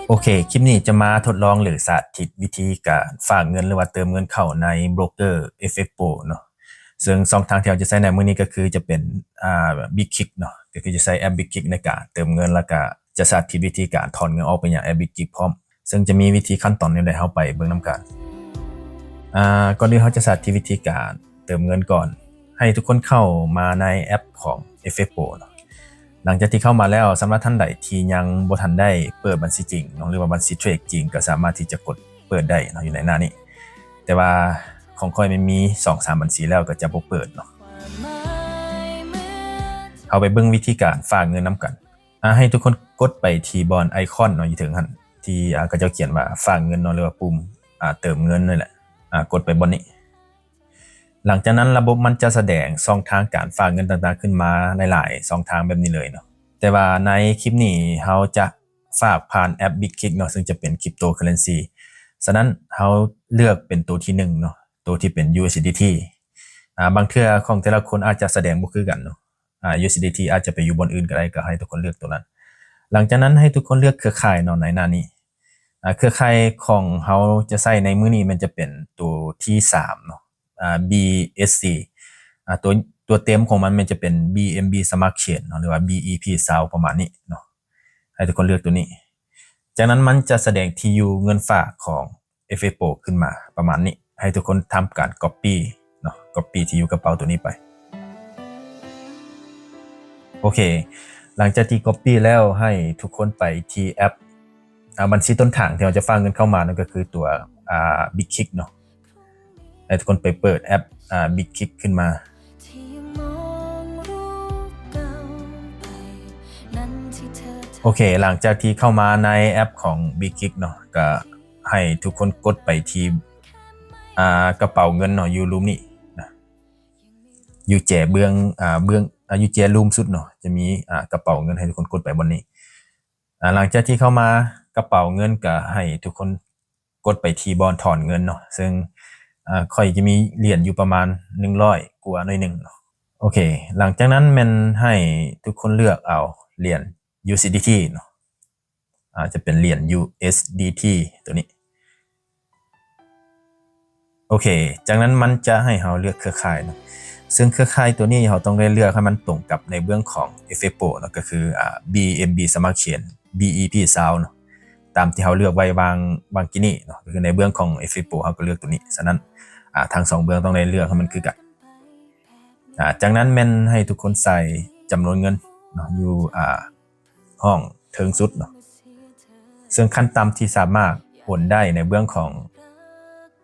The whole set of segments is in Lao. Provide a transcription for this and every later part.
ໂອເຄ, ຄລິບນີ້ຈະມາທົດລອງ ຫຼື ສາທິດວິທີການຝາກເງິນ ຫຼືວ່າເຕີມເງິນເຂົ້າໃນໂບຣກເກີ ເອັຟເອັກ Pro ເນາະ. ເຊິ່ງຊ່ອງທາງທີ່ເຮົາຈະໃຊ້ໃນມື້ນີ້ກໍຄືຈະເປັນ ອ່າ Bitkick ເນາະ, ກໍຄືຈະໃຊ້ແອັບ Bitkick ໃນການເຕີມເງິນ ແລ້ວກໍຈະສາທິດວິທີການຖອນເງິນອອກໄປຍັງແອັບ Bitkick ພ້ອມ, ເຊິ່ງຈະມີວິທີຂັ້ນຕອນແນວໃດ ເຮົາໄປເບິ່ງນຳກັນ. ອ່າ ກ່ອນອື່ນເຮົາຈະສາທິດວິທີການເຕີມເງິນກ່ອນ. ໃຫ້ທຸກຄົນເຂົ້າມາໃນແອັບຂອງ ເອັຟເອັກ Pro ເນາະ. ຫຼັງຈາກທີ່ເຂົ້າມາແລ້ວ, ສຳລັບທ່ານໃດທີ່ຍັງບໍ່ທັນໄດ້ເປີດບັນຊີຈິງເນາະ ຫຼືວ່າບັນຊີເທຣດຈິງ ກໍສາມາດທີ່ຈະກົດເປີດໄດ້ເນາະ ຢູ່ໃນໜ້ານີ້. ແຕ່ວ່າຂອງຂ້ອຍມັນມີສອງສາມບັນຊີແລ້ວ ກໍຈະບໍ່ເປີດເນາະ. ເຮົາໄປເບິ່ງວິທີການຝາກເງິນນຳກັນ. ອ່າ ໃຫ້ທຸກຄົນກົດໄປທີ່ບ່ອນໄອຄອນເນາະ ຢູ່ເທິງຫັ້ນ ທີ່ ອ່າ ເຂົາເຈົ້າຂຽນວ່າຝາກເງິນເນາະ ຫຼືວ່າປຸ່ມ ອ່າ ເຕີມເງິນນັ້ນແຫຼະ. ອ່າ ກົດໄປບ່ອນນີ້. ຫຼັງຈາກນັ້ນລະບົບມັນຈະສະແດງຊ່ອງທາງການຝາກເງິນຕ່າງໆຂຶ້ນມາຫຼາຍໆຊ່ອງທາງແບບນີ້ເລີຍເນາະ. ແຕ່ວ່າໃນຄລິບນີ້ເຮົາຈະຝາກຜ່ານແອັບ Bitkick ເນາະ, ເຊິ່ງຈະເປັນ Cryptocurrency. ສະນັ້ນເຮົາເລືອກເປັນໂຕທີໜຶ່ງເນາະ, ໂຕທີ່ເປັນ USDT. ອ່າ ບາງເທື່ອຂອງແຕ່ລະຄົນອາດຈະສະແດງບໍ່ຄືກັນເນາະ. ອ່າ USDT ອາດຈະໄປຢູ່ບ່ອນອື່ນກໍໄດ້, ກໍໃຫ້ທຸກຄົນເລືອກໂຕນັ້ນ. ຫຼັງຈາກນັ້ນໃຫ້ທຸກຄົນເລືອກເຄືອຂ່າຍເນາະ ໃນໜ້ານີ້. ອ່າ ເຄືອຂ່າຍຂອງເຮົາຈະໃຊ້ໃນມື້ນີ້ແມ່ນຈະເປັນໂຕທີສາມເນາະ, ອ່າ BSC. ອ່າ ຕົວ ຕົວເຕັມຂອງມັນແມ່ນຈະເປັນ BNB Smart Chain ເນາະ ຫຼືວ່າ BEP ຊາວ ປະມານນີ້ເນາະ. ໃຫ້ທຸກຄົນເລືອກຕົວນີ້. ຈາກນັ້ນມັນຈະສະແດງທີ່ຢູ່ເງິນຝາກຂອງ ເອັຟເອັກ Pro ຂຶ້ນມາປະມານນີ້. ໃຫ້ທຸກຄົນທຳການ Copy ເນາະ, Copy ທີ່ຢູ່ກະເປົາຕົວນີ້ໄປ. ໂອເຄ, ຫຼັງຈາກທີ່ Copy ແລ້ວ ໃຫ້ທຸກຄົນໄປທີ່ແອັບ ອ່າ ບັນຊີຕົ້ນທາງທີ່ເຮົາຈະຝາກເງິນເຂົ້າມາ ນັ້ນກໍຄືຕົວ ອ່າ Bitkick ເນາະ. ໃຫ້ທຸກຄົນໄປເປີດແອັບ ອ່າ Bitkick ຂຶ້ນມາ. ໂອເຄ, ຫຼັງຈາກທີ່ເຂົ້າມາໃນແອັບຂອງ Bitkick ເນາະ, ກໍໃຫ້ທຸກຄົນກົດໄປທີ່ ອ່າ ກະເປົາເງິນເນາະ, ຢູ່ລຸ່ມນີ້ນະ, ຢູ່ແຈເບື້ອງ ອ່າ ເບື້ອງ ອ່າ ຢູ່ແຈລຸ່ມສຸດເນາະ, ຈະມີ ອ່າ ກະເປົາເງິນ, ໃຫ້ທຸກຄົນກົດໄປບ່ອນນີ້. ອ່າ ຫຼັງຈາກທີ່ເຂົ້າມາກະເປົາເງິນ ກໍໃຫ້ທຸກຄົນ ກົດໄປທີ່ບ່ອນຖອນເງິນເນາະ, ເຊິ່ງ ເອີ່ ຂ້ອຍຈະມີຫຼຽນຢູ່ປະມານໜຶ່ງຮ້ອຍກວ່າໜ້ອຍໜຶ່ງເນາະ. ໂອເຄ, ຫຼັງຈາກນັ້ນແມ່ນໃຫ້ທຸກຄົນເລືອກເອົາຫຼຽນ USDT ເນາະ, ອາດຈະເປັນຫຼຽນ USDT ຕົວນີ້. ໂອເຄ, ຈາກນັ້ນມັນຈະໃຫ້ເຮົາເລືອກເຄືອຂ່າຍເນາະ, ເຊິ່ງເຄືອຂ່າຍຕົວນີ້ເຮົາຕ້ອງໄດ້ເລືອກໃຫ້ມັນຕົງກັບໃນເບື້ອງຂອງ ເອັຟເອັກ Pro ເນາະ, ກໍຄື ອາ BNB Smart Chain BEP ຊາວ ເນາະ. ຕາມທີ່ເຮົາເລືອກໄວ້ຫວ່າງ ຫວ່າງກີ້ນີ້ເນາະ, ກໍຄືໃນເບື້ອງຂອງ ເອັຟເອັກ Pro ເຮົາກໍເລືອກຕົວນີ້. ສະນັ້ນ ອາ ທັງສອງເບື້ອງຕ້ອງໄດ້ເລືອກໃຫ້ມັນຄືກັນ. ອາ ຈາກນັ້ນແມ່ນໃຫ້ທຸກຄົນໃສ່ຈຳນວນເງິນເນາະ ຢູ່ ອາ ຫ້ອງເທິງສຸດເນາະ, ເຊິ່ງຂັ້ນຕ່ຳທີ່ສາມາດໂອນໄດ້ໃນເບື້ອງຂອງ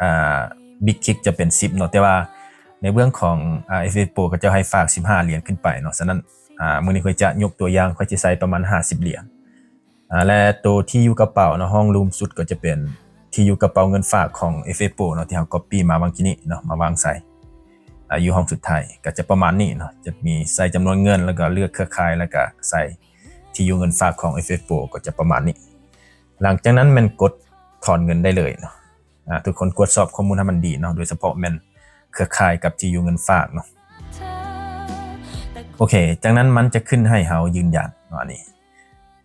ອາ Bitkick ຈະເປັນສິບເນາະ, ແຕ່ວ່າໃນເບື້ອງຂອງ ອາ ເອັຟເອັກ Pro ເຂົາເຈົ້າໃຫ້ຝາກສິບຫ້າຫຼຽນຂຶ້ນໄປເນາະ. ສະນັ້ນ ອາ ມື້ນີ້ຂ້ອຍຈະຍົກຕົວຢ່າງ, ຂ້ອຍຈະໃສ່ປະມານຫ້າສິບຫຼຽນ. ອາ ແລະ ໂຕທີ່ຢູ່ກະເປົາເນາະ, ຫ້ອງລຸ່ມສຸດກໍຈະເປັນທີ່ຢູ່ກະເປົາເງິນຝາກຂອງ ເອັຟເອັກ Pro ເນາະ, ທີ່ເຮົາ Copy ມາຫວ່າງກີ້ນີ້ເນາະ, ມາວາງໃສ່ ອາ ຢູ່ຫ້ອງສຸດທ້າຍ. ກໍຈະປະມານນີ້ເນາະ, ຈະມີໃສ່ຈຳນວນເງິນ ແລ້ວກໍເລືອກເຄືອຂ່າຍ ແລ້ວກໍໃສ່ທີ່ຢູ່ເງິນຝາກຂອງ ເອັຟເອັກ Pro ກໍຈະປະມານນີ້. ຫຼັງຈາກນັ້ນແມ່ນກົດຖອນເງິນໄດ້ເລີຍເນາະ. ອາ ທຸກຄົນກວດສອບຂໍ້ມູນໃຫ້ມັນດີເນາະ, ໂດຍສະເພາະແມ່ນເຄືອຂ່າຍກັບທີ່ຢູ່ເງິນຝາກເນາະ. ໂອເຄ, ຈາກນັ້ນມັນຈະຂຶ້ນໃຫ້ເຮົາຢືນຢັນເນາະ, ອັນນີ້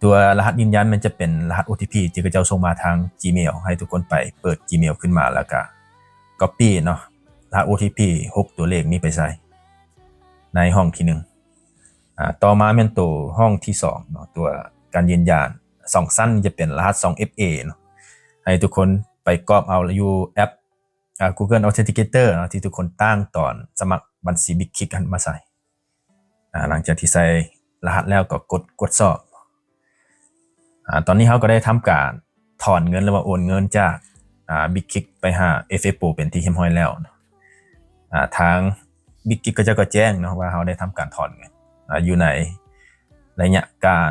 ຕົວລະຫັດຢືນຢັນມັນຈະເປັນລະຫັດ ໂອ ທີ ພີ ທີ່ເຂົາເຈົ້າສົ່ງມາທາງ Gmail, ໃຫ້ທຸກຄົນໄປເປີດ Gmail ຂຶ້ນມາ ແລ້ວກະ Copy ເນາະ, ລະຫັດ ໂອ ທີ ພີ ຫົກຕົວເລກນີ້ໄປໃສ່ໃນຫ້ອງທີໜຶ່ງ. ອາ ຕໍ່ມາແມ່ນໂຕຫ້ອງທີສອງເນາະ, ຕົວການຢືນຢັນສອງຊັ້ນຈະເປັນລະຫັດ ສອງ ເອັຟ ເອ ເນາະ, ໃຫ້ທຸກຄົນໄປກອບເອົາຢູ່ແອັບ ອາ Google Authenticator ເນາະ ທີ່ທຸກຄົນຕັ້ງຕອນສະໝັກບັນຊີ Bitkick ຫັ້ນມາໃສ່. ອາ ຫຼັງຈາກທີ່ໃສ່ລະຫັດແລ້ວກໍກົດກວດສອບ. ອາ ຕອນນີ້ເຮົາກໍໄດ້ທຳການຖອນເງິນ ຫຼືວ່າໂອນເງິນຈາກ ອາ Bitkick ໄປຫາ ເອັຟເອັກ Pro ເປັນທີ່ຮຽບຮ້ອຍແລ້ວເນາະ. ອາ ທາງ Bitkick ເຂົາເຈົ້າກໍແຈ້ງເນາະວ່າເຮົາໄດ້ທຳການຖອນເງິນ ອາ ຢູ່ໃນໄລຍະການ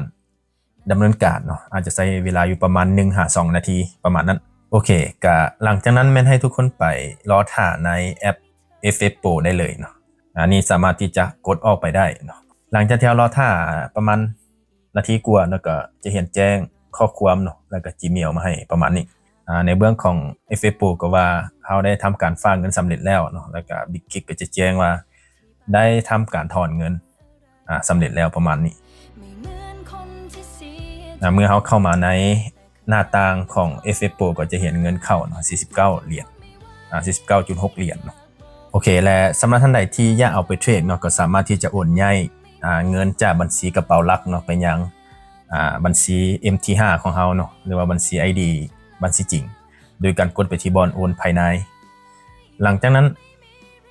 ດຳເນີນການເນາະ, ອາດຈະໃຊ້ເວລາຢູ່ປະມານໜຶ່ງຫາສອງນາທີປະມານນັ້ນ. ໂອເຄ, ກະຫຼັງຈາກນັ້ນແມ່ນໃຫ້ທຸກຄົນໄປລໍຖ້າໃນແອັບ ເອັຟເອັກ Pro ໄດ້ເລີຍເນາະ. ອັນນີ້ສາມາດທີ່ຈະກົດອອກໄປໄດ້ເນາະ. ຫຼັງຈາກທີ່ເຮົາລໍຖ້າປະມານນາທີກວ່າເນາະ, ກໍຈະເຫັນແຈ້ງຂໍ້ຄວາມເນາະ, ແລ້ວກໍ Gmail ມາໃຫ້ປະມານນີ້. ອາ ໃນເບື້ອງຂອງ ເອັຟເອັກ Pro ກໍວ່າເຮົາໄດ້ທຳການຝາກເງິນສຳເລັດແລ້ວເນາະ, ແລ້ວກໍ Bitkick ກໍຈະແຈ້ງວ່າໄດ້ທຳການຖອນເງິນ ອາ ສຳເລັດແລ້ວປະມານນີ້. ອາ ເມື່ອເຮົາເຂົ້າມາໃນ ໜ້າຕ່າງຂອງ ເອຟເອັຟ Pro ກໍຈະເຫັນເງິນເຂົ້າເນາະ ສີ່ສິບເກົ້າຫຼຽນ ອ່າ ສີ່ສິບເກົ້າຈຸດຫົກຫຼຽນເນາະ. ໂອເຄ ແລະ ສຳລັບທ່ານໃດທີ່ຢາກເອົາໄປເທຣດເນາະ ກໍສາມາດທີ່ຈະໂອນຍ້າຍ ອ່າ ເງິນຈາກບັນຊີກະເປົາຫຼັກເນາະ ໄປຍັງ ອ່າ ບັນຊີ ເອັມທີຫ້າ ຂອງເຮົາເນາະ ຫຼືວ່າບັນຊີ ໄອ ດີ ບັນຊີຈິງ ໂດຍການກົດໄປທີ່ບ່ອນໂອນພາຍໃນ. ຫຼັງຈາກນັ້ນ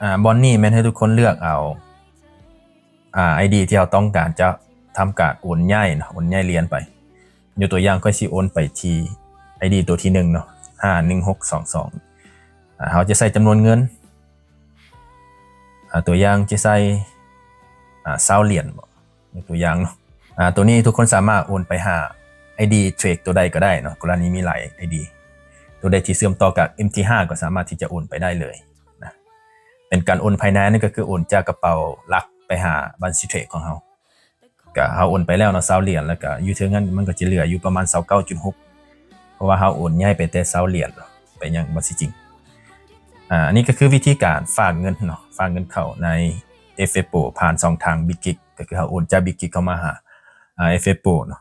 ອ່າ ບ່ອນນີ້ແມ່ນໃຫ້ທຸກຄົນເລືອກເອົາ ອ່າ ໄອ ດີ ທີ່ເຮົາຕ້ອງການຈະທຳການໂອນຍ້າຍເນາະ ໂອນຍ້າຍຫຼຽນໄປ. ຍົກຕົວຢ່າງ ຂ້ອຍຊິໂອນໄປທີ່ ໄອ ດີ ຕົວທີໜຶ່ງເນາະ ຫ້າໜຶ່ງຫົກສອງສອງ ອ່າ ເຮົາຈະໃສ່ຈຳນວນເງິນ ອ່າ ຕົວຢ່າງຈະໃສ່ ອ່າ ຊາວຫຼຽນບໍ ຍົກຕົວຢ່າງເນາະ. ອ່າ ຕົວນີ້ທຸກຄົນສາມາດໂອນໄປຫາ ໄອ ດີ ເທຣດຕົວໃດກໍໄດ້ເນາະ ກໍລະນີມີຫຼາຍ ໄອ ດີ ຕົວໃດທີ່ເຊື່ອມຕໍ່ກັບ ເອັມທີຫ້າ ກໍສາມາດທີ່ຈະໂອນໄປໄດ້ເລີຍນະ. ເປັນການໂອນພາຍໃນ ນັ້ນກໍຄືໂອນຈາກກະເປົາຫຼັກໄປຫາບັນຊີເທຣດຂອງເຮົາ. ກະເຮົາໂອນໄປແລ້ວເນາະ ຊາວຫຼຽນ ແລ້ວກະຢູ່ເທິງນັ້ນມັນກໍຈະເຫຼືອຢູ່ປະມານ ຊາວເກົ້າຈຸດຫົກ ເພາະວ່າເຮົາໂອນຍ້າຍໄປແຕ່ຊາວຫຼຽນເນາະ ໄປຍັງບັນຊີຈິງ. ອ່າ ອັນນີ້ກໍຄືວິທີການຝາກເງິນເນາະ ຝາກເງິນເຂົ້າໃນ ເອຟເອັຟ Pro ຜ່ານຊ່ອງທາງ Bitkick ກໍຄືເຮົາໂອນຈາກ Bitkick ເຂົ້າມາຫາ ອ່າ ເອຟເອັຟ Pro ເນາະ.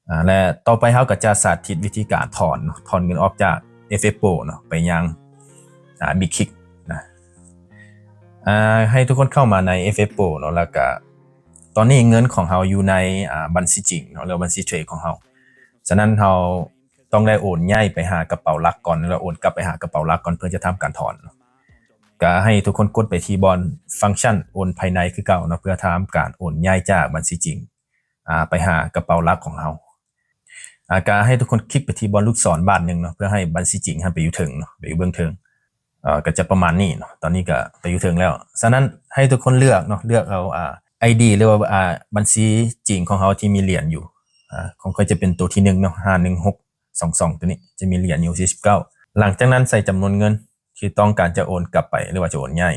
ອ່າ ແລະ ຕໍ່ໄປເຮົາກໍຈະສາທິດວິທີການຖອນເນາະ ຖອນເງິນອອກຈາກ ເອຟເອັຟ Pro ເນາະ ໄປຍັງ ອ່າ Bitkick ນະ. ອ່າ ໃຫ້ທຸກຄົນເຂົ້າມາໃນ ເອຟເອັຟ Pro ເນາະ ແລ້ວກະຕອນນີ້ເງິນຂອງເຮົາຢູ່ໃນ ອ່າ ບັນຊີຈິງເນາະ ຫຼືບັນຊີເທຣດຂອງເຮົາ. ສະນັ້ນເຮົາຕ້ອງໄດ້ໂອນຍ້າຍໄປຫາກະເປົາຫຼັກກ່ອນ ຫຼືວ່າໂອນກັບໄປຫາກະເປົາຫຼັກກ່ອນ ເພື່ອຈະທຳການຖອນເນາະ. ກະໃຫ້ທຸກຄົນກົດໄປທີ່ບ່ອນຟັງຊັນໂອນພາຍໃນຄືເກົ່າເນາະ ເພື່ອທຳການໂອນຍ້າຍຈາກບັນຊີຈິງ ອ່າ ໄປຫາກະເປົາຫຼັກຂອງເຮົາ. ອ່າ ກະໃຫ້ທຸກຄົນຄລິກໄປທີ່ບ່ອນລູກສອນບາດໜຶ່ງເນາະ ເພື່ອໃຫ້ບັນຊີຈິງຫັ້ນໄປຢູ່ເທິງເນາະ ໄປຢູ່ເບື້ອງເທິງ ເອີ ກໍຈະປະມານນີ້ເນາະ. ຕອນນີ້ກໍໄປຢູ່ເທິງແລ້ວ. ສະນັ້ນໃຫ້ທຸກຄົນເລືອກເນາະ ເລືອກເອົາ ອ່າ ໄອ ດີ ຫຼືວ່າ ອ່າ ບັນຊີຈິງຂອງເຮົາທີ່ມີຫຼຽນຢູ່. ອ່າ ຂອງຂ້ອຍຈະເປັນໂຕທີໜຶ່ງເນາະ ຫ້າໜຶ່ງຫົກສອງສອງ ໂຕນີ້ຈະມີຫຼຽນຢູ່ສີ່ສິບເກົ້າ. ຫຼັງຈາກນັ້ນໃສ່ຈຳນວນເງິນທີ່ຕ້ອງການຈະໂອນກັບໄປ ຫຼືວ່າຈະໂອນຍ້າຍ.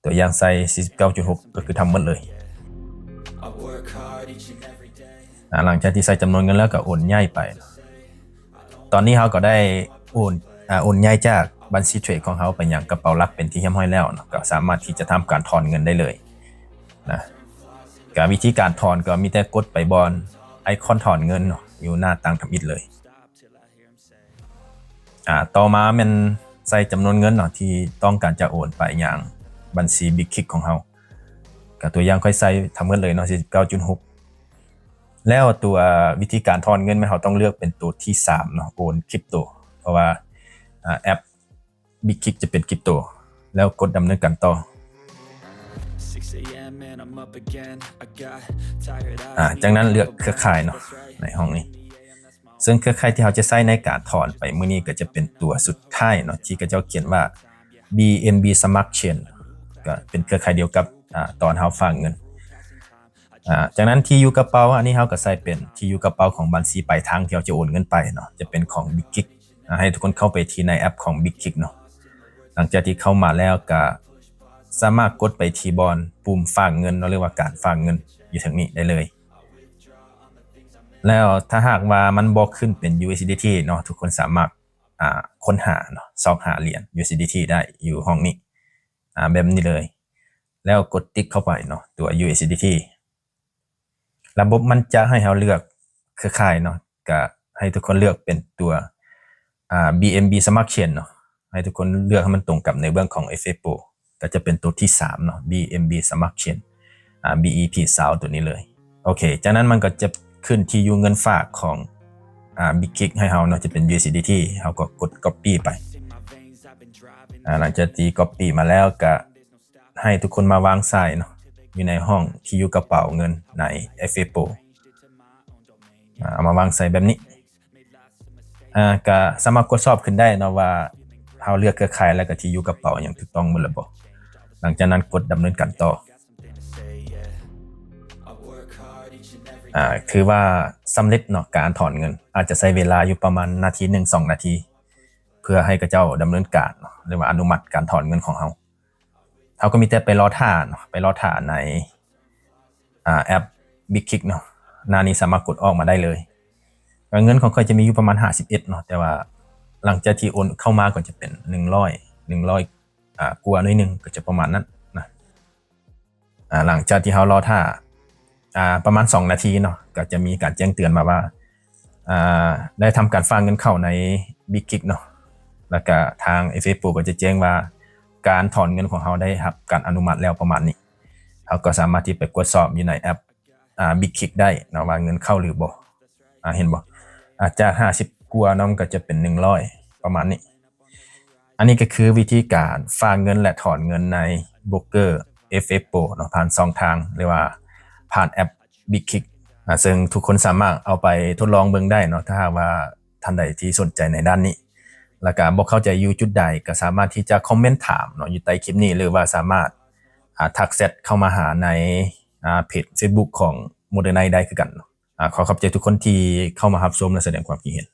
ຕົວຢ່າງໃສ່ສີ່ສິບເກົ້າຈຸດຫົກ ກໍຄືທັງໝົດເລີຍ. ອ່າ ຫຼັງຈາກທີ່ໃສ່ຈຳນວນເງິນແລ້ວກໍໂອນຍ້າຍໄປ. ຕອນນີ້ເຮົາກໍໄດ້ໂອນ ອ່າ ໂອນຍ້າຍຈາກບັນຊີເທຣດຂອງເຮົາໄປຍັງກະເປົາຫຼັກເປັນທີ່ຮຽບຮ້ອຍແລ້ວເນາະ ກໍສາມາດທີ່ຈະທຳການຖອນເງິນໄດ້ເລີຍນະ. ກະວິທີການຖອນກໍມີແຕ່ກົດໄປບ່ອນໄອຄອນຖອນເງິນເນາະ ຢູ່ໜ້າຕ່າງທຳອິດເລີຍ. ອ່າ ຕໍ່ມາແມ່ນໃສ່ຈຳນວນເງິນເນາະ ທີ່ຕ້ອງການຈະໂອນໄປຍັງບັນຊີ Bitkick ຂອງເຮົາ. ກໍຕົວຢ່າງຂ້ອຍໃສ່ທັງໝົດເລີຍເນາະ ສີ່ສິບເກົ້າຈຸດຫົກ. ແລ້ວຕົວວິທີການຖອນເງິນແມ່ນເຮົາຕ້ອງເລືອກເປັນຕົວທີສາມເນາະ ໂອນຄຣິບໂຕ ເພາະວ່າ ອ່າ ແອັບ Bitkick ຈະເປັນຄຣິບໂຕ. ແລ້ວກົດດຳເນີນການຕໍ່. ອ່າ ຈາກນັ້ນເລືອກເຄືອຂ່າຍເນາະ ໃນຫ້ອງນີ້. ເຊິ່ງເຄືອຂ່າຍທີ່ເຮົາຈະໃຊ້ໃນການຖອນໄປມື້ນີ້ກໍຈະເປັນຕົວສຸດທ້າຍເນາະ ທີ່ເຂົາເຈົ້າຂຽນວ່າ BNB Smart Chain ກໍເປັນເຄືອຂ່າຍດຽວກັບ ອ່າ ຕອນເຮົາຝາກເງິນ. ອ່າ ຈາກນັ້ນທີ່ຢູ່ກະເປົາ ອັນນີ້ເຮົາກໍໃສ່ເປັນທີ່ຢູ່ກະເປົາຂອງບັນຊີປາຍທາງທີ່ເຮົາຈະໂອນເງິນໄປເນາະ ຈະເປັນຂອງ Bitkick. ອ່າ ໃຫ້ທຸກຄົນເຂົ້າໄປທີ່ໃນແອັບຂອງ Bitkick ເນາະ. ຫຼັງຈາກທີ່ເຂົ້າມາແລ້ວກໍສາມາດກົດໄປທີ່ບ່ອນປຸ່ມຝາກເງິນເນາະ ຫຼືວ່າການຝາກເງິນຢູ່ເທິງນີ້ໄດ້ເລີຍ. ແລ້ວຖ້າຫາກວ່າມັນບໍ່ຂຶ້ນເປັນ USDT ເນາະ ທຸກຄົນສາມາດ ອ່າ ຄົ້ນຫາເນາະ ຊອກຫາຫຼຽນ USDT ໄດ້ຢູ່ຫ້ອງນີ້ ອ່າ ແບບນີ້ເລີຍ. ແລ້ວກົດຕິກເຂົ້າໄປເນາະ ຕົວ USDT. ລະບົບມັນຈະໃຫ້ເຮົາເລືອກເຄືອຂ່າຍເນາະ ກະໃຫ້ທຸກຄົນເລືອກເປັນຕົວ ອ່າ BNB Smart Chain ເນາະ. ໃຫ້ທຸກຄົນເລືອກໃຫ້ມັນຕົງກັບໃນເບື້ອງຂອງ ເອັຟເອັຟ Pro ກໍຈະເປັນຕົວທີສາມເນາະ BNB Smart Chain ອ່າ BEP ຊາວ ຕົວນີ້ເລີຍ. ໂອເຄ ຈາກນັ້ນມັນກໍຈະຂຶ້ນທີ່ຢູ່ເງິນຝາກຂອງ ອ່າ Bitkick ໃຫ້ເຮົາເນາະ ຈະເປັນ USDT ເຮົາກໍກົດ Copy ໄປ. ອ່າ ຫຼັງຈາກທີ່ Copy ມາແລ້ວ ກໍໃຫ້ທຸກຄົນມາວາງໃສ່ເນາະ ຢູ່ໃນຫ້ອງທີ່ຢູ່ກະເປົາເງິນໃນ ເອັຟເອັຟ Pro. ອ່າ ເອົາມາວາງໃສ່ແບບນີ້. ອ່າ ກະສາມາດກວດສອບຂຶ້ນໄດ້ເນາະວ່າເຮົາເລືອກເຄືອຂ່າຍ ແລະກະທີ່ຢູ່ກະເປົາຫຍັງຖືກຕ້ອງໝົດແລ້ວບໍ່. ຫຼັງຈາກນັ້ນກົດດຳເນີນການຕໍ່. ອ່າ ຖືວ່າສຳເລັດເນາະ ການຖອນເງິນ. ອາດຈະໃຊ້ເວລາຢູ່ປະມານນາທີໜຶ່ງ ສອງນາທີ ເພື່ອໃຫ້ເຂົາເຈົ້າດຳເນີນການເນາະ ຫຼືວ່າອະນຸມັດການຖອນເງິນຂອງເຮົາ. ເຮົາກໍມີແຕ່ໄປລໍຖ້າເນາະ ໄປລໍຖ້າໃນ ອ່າ ແອັບ Bitkick ເນາະ. ໜ້ານີ້ສາມາດກົດອອກມາໄດ້ເລີຍ. ກໍເງິນຂອງຂ້ອຍຈະມີຢູ່ປະມານຫ້າສິບເອັດເນາະ ແຕ່ວ່າຫຼັງຈາກທີ່ໂອນເຂົ້າມາກໍຈະເປັນໜຶ່ງຮ້ອຍ ໜຶ່ງຮ້ອຍ ອ່າ ກວ່າໜ້ອຍໜຶ່ງ ກໍຈະປະມານນັ້ນນະ. ອ່າ ຫຼັງຈາກທີ່ເຮົາລໍຖ້າ ອ່າ ປະມານສອງນາທີເນາະ ກໍຈະມີການແຈ້ງເຕືອນມາວ່າ ອ່າ ໄດ້ທຳການຝາກເງິນເຂົ້າໃນ Bitkick ເນາະ ແລ້ວກະທາງ ເອັຟເອັຟ Pro ກໍຈະແຈ້ງວ່າການຖອນເງິນຂອງເຮົາໄດ້ຮັບການອະນຸມັດແລ້ວປະມານນີ້. ເຮົາກໍສາມາດທີ່ໄປກວດສອບຢູ່ໃນແອັບ ອ່າ Bitkick ໄດ້ເນາະ ວ່າເງິນເຂົ້າຫຼືບໍ່. ອ່າ ເຫັນບໍ່? ອ່າ ຈາກຫ້າສິບກວ່າເນາະ ມັນກໍຈະເປັນໜຶ່ງຮ້ອຍປະມານນີ້. ອັນນີ້ກໍຄືວິທີການຝາກເງິນ ແລະ ຖອນເງິນໃນໂບຣກເກີ ເອັຟເອັຟ Pro ເນາະ ຜ່ານຊ່ອງທາງ ຫຼືວ່າຜ່ານແອັບ Bitkick ອ່າ ເຊິ່ງທຸກຄົນສາມາດເອົາໄປທົດລອງເບິ່ງໄດ້ເນາະ ຖ້າຫາກວ່າທ່ານໃດທີ່ສົນໃຈໃນດ້ານນີ້ ແລ້ວກະບໍ່ເຂົ້າໃຈຢູ່ຈຸດໃດ ກໍສາມາດທີ່ຈະຄອມເມັນຖາມເນາະ ຢູ່ໃຕ້ຄລິບນີ້ ຫຼືວ່າສາມາດ ອ່າ ທັກແຊັດເຂົ້າມາຫາໃນ ອ່າ ເພຈ Facebook ຂອງ Modernite ໄດ້ຄືກັນເນາະ. ອ່າ ຂໍຂອບໃຈທຸກຄົນທີ່ເຂົ້າມາຮັບຊົມ ແລະ ສະແດງຄວາມຄິດເຫັນ.